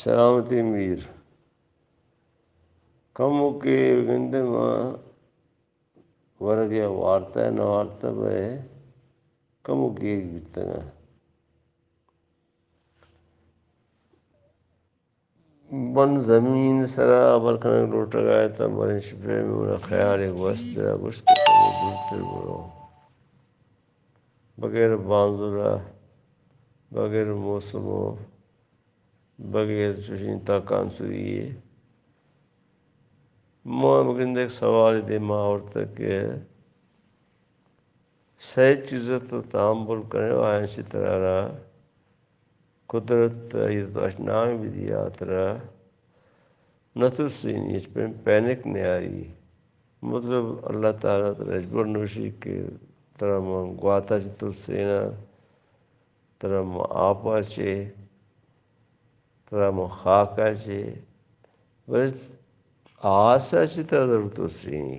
سلامتی میر۔ کموکے گندے ما ورگے وارتہ نہ وارتہ، بلے کمو گیگ بیتگاں۔ من زمین سرا ہبر کنگ لوٹگا اتاں، بلے شپے منا خیالے گوست، دلا گوشت کہ کمو دورتر برو۔ بغیر بانزلا، بغیر موسمو، بغیر چوشیں تاکانسری ئے۔ ما بگندے یک سوالے دیما آورتگ کہ سئے چیز ءَ تو تحمل کنے و آیاں چہ ترا را قدرت ءَ ایر تو اش نام بدی، آ ترا نہ ترسینی، ہچ پہ پینک نیاری۔ مطلب، اللہ تعالیٰ ترا ہچبر نوشی کہ ترا من گواتا چہ ترسیناں، ترا من آپا چہ، ترا من خاکا چہ، بلے آسا چہ ترا ضرور ترسینی۔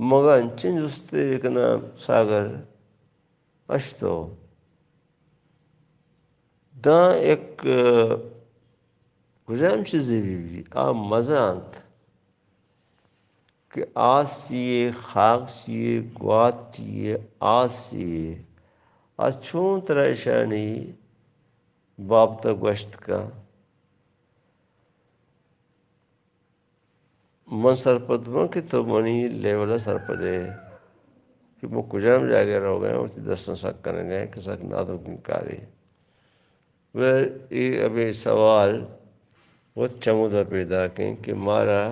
مگہ انچیں جستے بکناں ساگر، اش تو داں یک کجام چیزے بہ بی، آ مزہ انت کہ آس چی یے، خاک چی یے، گوات چی یے، آس چی یے، آ چون ترا اشانی بابت ءَ گوشت کن۔ من سرپد باں کہ تو منی لیول ءَ سرپد ئے کہ من کجام جاگہ ءَ روگ ءَ آں، وتی دستاں سک کنگ ءَ آں کہ سک نازکیں کارے۔ و اے ہمے سوال وت چمودا پیداک ایں کہ مارا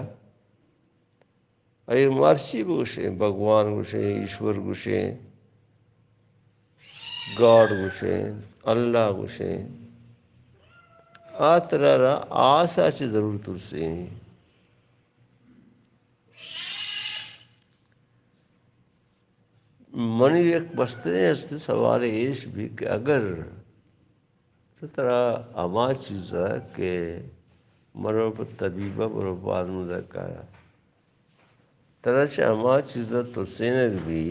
اے مرچی بگوشیں، بھگوان گوشیں، ایشور گوشیں، گاڈ گوشیں، اللہ گوشیں، آ ترا را آسا چہ ضرور ترسینی۔ منی یک بستریں است سوال ایش بی کہ اگر تو ترا ہما چیز ءَ کہ مرو پہ طبیب ءَ، مرو پہ آزمودہ کار ءَ، ترا چہ ہما چیز ءَ ترسینگ بی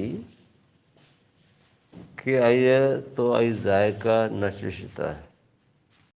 کہ آئی ءَ تو آئی ذائقہ نہ چشتہ،